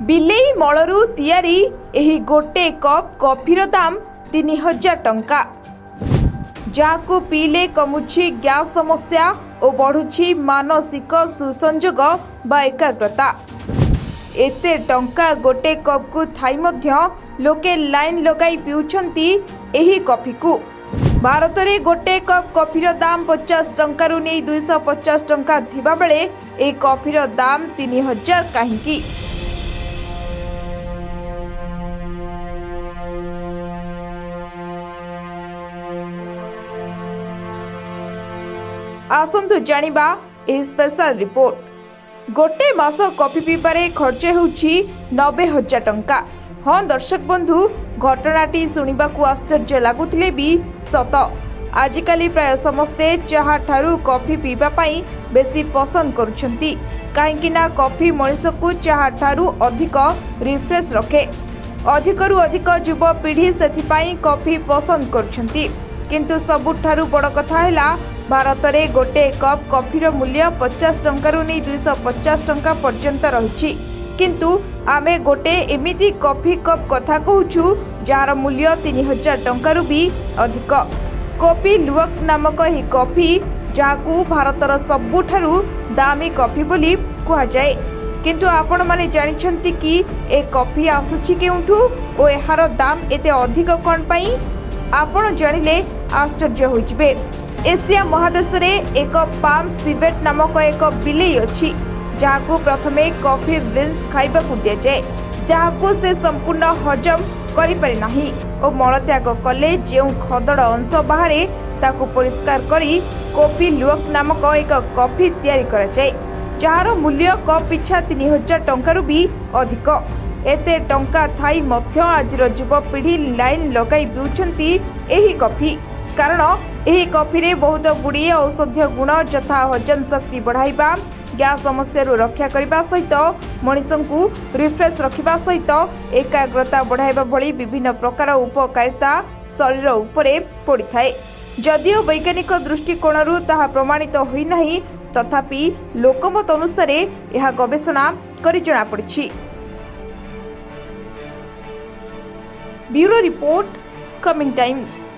ବିଲେଇ ମଳରୁ ତିଆରି ଏହି ଗୋଟେ କପ୍ କଫିର ଦାମ 3000 ଟଙ୍କା, ଯାହାକୁ ପିଇଲେ କମୁଛି ଗ୍ୟାସ୍ ସମସ୍ୟା ଓ ବଢ଼ୁଛି ମାନସିକ ସୁସଂଯୋଗ ବା ଏକାଗ୍ରତା। ଏତେ ଟଙ୍କା ଗୋଟେ କପ୍କୁ ଥାଇ ମଧ୍ୟ ଲୋକେ ଲାଇନ୍ ଲଗାଇ ପିଉଛନ୍ତି ଏହି କଫିକୁ। ଭାରତରେ ଗୋଟେ କପ୍ କଫିର ଦାମ 50 ଟଙ୍କାରୁ ନେଇ 250 ଟଙ୍କା ଥିବାବେଳେ ଏହି କଫିର ଦାମ 3000 କାହିଁକି? ଆସନ୍ତୁ ଜାଣିବା ଏହି ସ୍ପେଶାଲ ରିପୋର୍ଟ। ଗୋଟେ ମାସ କଫି ପିଇବାରେ ଖର୍ଚ୍ଚ ହେଉଛି 90,000 ଟଙ୍କା। ହଁ ଦର୍ଶକ ବନ୍ଧୁ, ଘଟଣାଟି ଶୁଣିବାକୁ ଆଶ୍ଚର୍ଯ୍ୟ ଲାଗୁଥିଲେ ବି ସତ। ଆଜିକାଲି ପ୍ରାୟ ସମସ୍ତେ ଚାହା ଠାରୁ କଫି ପିଇବା ପାଇଁ ବେଶୀ ପସନ୍ଦ କରୁଛନ୍ତି, କାହିଁକି ନା କଫି ମଣିଷକୁ ଚାହା ଠାରୁ ଅଧିକ ରିଫ୍ରେଶ ରଖେ। ଅଧିକରୁ ଅଧିକ ଯୁବପିଢ଼ି ସେଥିପାଇଁ କଫି ପସନ୍ଦ କରୁଛନ୍ତି। କିନ୍ତୁ ସବୁଠାରୁ ବଡ଼ କଥା ହେଲା, ଭାରତରେ ଗୋଟେ କପ୍ କଫିର ମୂଲ୍ୟ 50 ଟଙ୍କାରୁ ନେଇ 250 ଟଙ୍କା ପର୍ଯ୍ୟନ୍ତ ରହିଛି। କିନ୍ତୁ ଆମେ ଗୋଟେ ଏମିତି କଫି କପ୍ କଥା କହୁଛୁ, ଯାହାର ମୂଲ୍ୟ 3000 ଟଙ୍କାରୁ ବି ଅଧିକ। କପି ଲୁଅକ୍ ନାମକ ଏହି କଫି, ଯାହାକୁ ଭାରତର ସବୁଠାରୁ ଦାମୀ କଫି ବୋଲି କୁହାଯାଏ। କିନ୍ତୁ ଆପଣମାନେ ଜାଣିଛନ୍ତି କି ଏ କଫି ଆସୁଛି କେଉଁଠୁ ଓ ଏହାର ଦାମ ଏତେ ଅଧିକ କ'ଣ ପାଇଁ? ଆପଣ ଜାଣିଲେ ଆଶ୍ଚର୍ଯ୍ୟ ହୋଇଯିବେ। ଏସିଆ ମହାଦେଶରେ ଏକ ପାମ୍ ସିଭେଟ୍ ନାମକ ଏକ ବିଲେଇ ଅଛି, ଯାହାକୁ ପ୍ରଥମେ କଫି ବିନ୍ସ ଖାଇବାକୁ ଦିଆଯାଏ, ଯାହାକୁ ସେ ସମ୍ପୂର୍ଣ୍ଣ ହଜମ କରିପାରେ ନାହିଁ ଓ ମଳତ୍ୟାଗ କଲେ ଯେଉଁ ଖଦଡ଼ ଅଂଶ ବାହାରେ, ତାକୁ ପରିଷ୍କାର କରି କପି ଲୁଅକ୍ ନାମକ ଏକ କଫି ତିଆରି କରାଯାଏ, ଯାହାର ମୂଲ୍ୟ କପ୍ ପିଛା 3000 ଟଙ୍କାରୁ ବି ଅଧିକ। ଏତେ ଟଙ୍କା ଥାଇ ମଧ୍ୟ ଆଜିର ଯୁବପିଢ଼ି ଲାଇନ୍ ଲଗାଇ ପିଉଛନ୍ତି ଏହି କଫି, କାରଣ ଏହି କଫିରେ ବହୁତ ଗୁଡ଼ିଏ ଔଷଧୀୟ ଗୁଣ, ଯଥା ହଜମ ଶକ୍ତି ବଢ଼ାଇବା, ଗ୍ୟାସ୍ ସମସ୍ୟାରୁ ରକ୍ଷା କରିବା ସହିତ ମଣିଷଙ୍କୁ ରିଫ୍ରେଶ ରଖିବା ସହିତ ଏକାଗ୍ରତା ବଢ଼ାଇବା ଭଳି ବିଭିନ୍ନ ପ୍ରକାର ଉପକାରିତା ଶରୀର ଉପରେ ପଡ଼ିଥାଏ। ଯଦିଓ ବୈଜ୍ଞାନିକ ଦୃଷ୍ଟିକୋଣରୁ ତାହା ପ୍ରମାଣିତ ହୋଇନାହିଁ, ତଥାପି ଲୋକମତ ଅନୁସାରେ ଏହା ଗବେଷଣା କରି ଜଣାପଡ଼ିଛି। Bureau report, coming Times.